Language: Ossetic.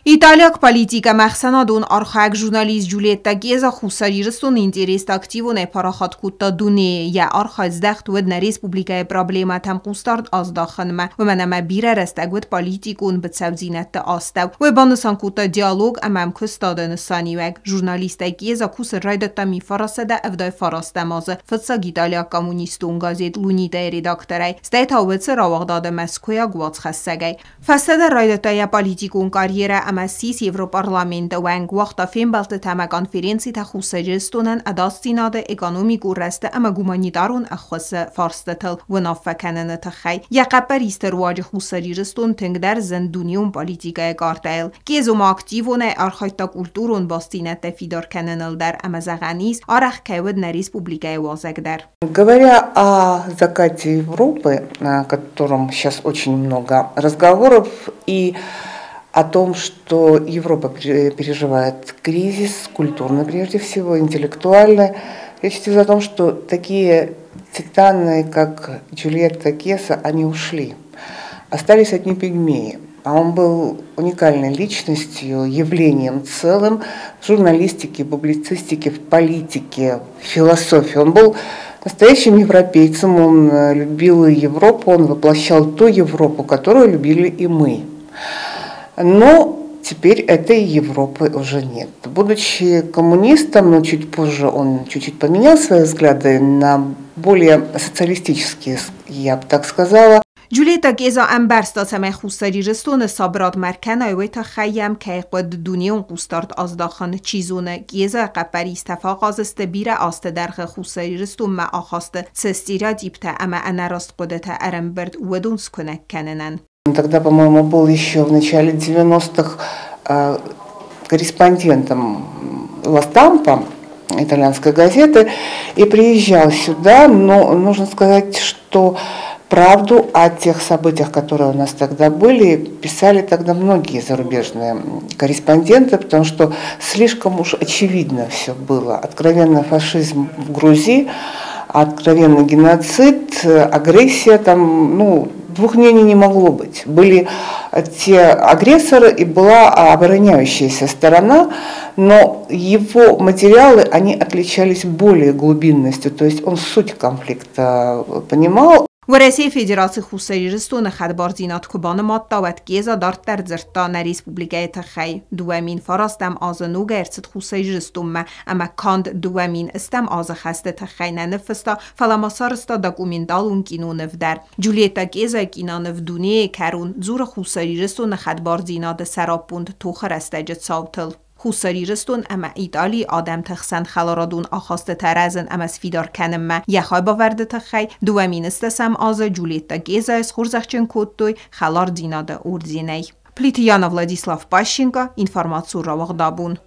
Италиаг политик ӕмӕ ӕхсӕнадон архайӕг, журналист Джульетта Кьеза Хуссар Ирыстоны интерестӕ активонӕй парахат кодта дунейы. Йӕ архайд здӕхт уыд нӕ республикӕйы проблемӕтӕм хъусдард аздахынмӕ, уымӕн ӕмӕ бирӕ рӕстӕг уыд политикон быцӕудзинӕдты астӕу. Уый банысан кодта диалог ӕмӕ ӕмкуыстады нысаниуӕг. Журналисттӕй Кьеза кусын райдыдта 1979-ӕм азы фыццаг италиаг коммунистон газет «Лунита»-йы редакторӕй, стӕй та уыцы рауагъдады мӕскуыйаг уацхӕссӕгӕй. Фӕстӕдӕр райдыдта йӕ политикон карьерӕ ӕмӕ ссис Европарламенты уӕнг, уагъта фембӕлдтытӕ ӕмӕ конференцитӕ Хуссар Ирыстонӕн ӕдасдзинады, экономикон рӕзты ӕмӕ гуманитарон ӕххуысы фарстытыл уынаффӕ кӕныны тыххӕй. Йӕ хъӕппӕристы руаджы Хуссар Ирыстон тынгдӕр зынд дунеон политикӕйы картӕйыл. Кьезо ма активонӕй архайдта культурон бастдзинӕдтӕ фидар кӕныныл дӕр ӕмӕ, зӕгъӕн ис, арӕх кӕй уыд нӕ республикӕйы уазӕг дӕр. Говоря о закате Европы, о котором сейчас очень много разговоров, и о том, что Европа переживает кризис, культурный прежде всего, интеллектуальный, речь идет о том, что такие титаны, как Джульетто Кьеза, они ушли. Остались одни пигмеи. А он был уникальной личностью, явлением целым в журналистике, публицистике, в политике, в философии. Он был настоящим европейцем, он любил Европу, он воплощал ту Европу, которую любили и мы. Но теперь этой Европы уже нет. Будучи коммунистом, но чуть позже он чуть-чуть поменял свои взгляды на более социалистические, я бы так сказала. Джульетта Кьеза ӕмбӕрста, цӕмӕй Хуссар Ирыстоны сабырад мӕр кӕнай, уый тыххӕй йӕм кӕй хъуыд дунеон хъусдард аздахын. Чи зоны, Кьезайы хъӕппӕристӕ фӕахъаз сты, бирӕ азты дӕргъы Хуссар Ирыстонмӕ ахасты цы стереотиптӕ ӕмӕ ӕнӕраст хъуыдытӕ ӕрӕмбырд, уыдон скуынӕг кӕнынӕн. Тогда, по-моему, был еще в начале 90-х корреспондентом «Ла Стампа», итальянской газеты, и приезжал сюда, но нужно сказать, что правду о тех событиях, которые у нас тогда были, писали тогда многие зарубежные корреспонденты, потому что слишком уж очевидно все было. Откровенный фашизм в Грузии, откровенный геноцид, агрессия, там, ну, двух мнений не могло быть. Были те агрессоры и была обороняющаяся сторона, но его материалы, они отличались более глубинностью, то есть он суть конфликта понимал. Уӕрӕсейы Федераци Хуссар Ирыстоны хӕдбардзинад куы банымадта, уӕд Кьеза дарддӕр дзырдта нӕ республикӕйы тыххӕй. 2009 азы ногӕй ӕрцыд Хуссар Ирыстонмӕ ӕмӕ канд 2010 азы хӕсты тыххӕй нӕ ныффыста, фӕлӕ ма сарӕзта документалон киноныв дӕр. Джульетта Кьезайы киноныв «Дунейы кӕрон» дзуры Хуссар Ирыстоны хӕдбардзинады сӕраппонд тохы рӕстӕджы цаутыл. Хуссар Ирыстон ӕмӕ Италийы адӕмты хсӕн хӕларадон ахастытӕ рӕзын ӕмӕ сфидар кӕнынмӕ йӕ хайбавӕрды тыххӕй 2010 азы Джульетта Кьезайы схорзӕхджын кодтой Хӕлардзинады орденӕй. Плиты Яна, Владислав Пащенко, информацион рауагъд «Абон».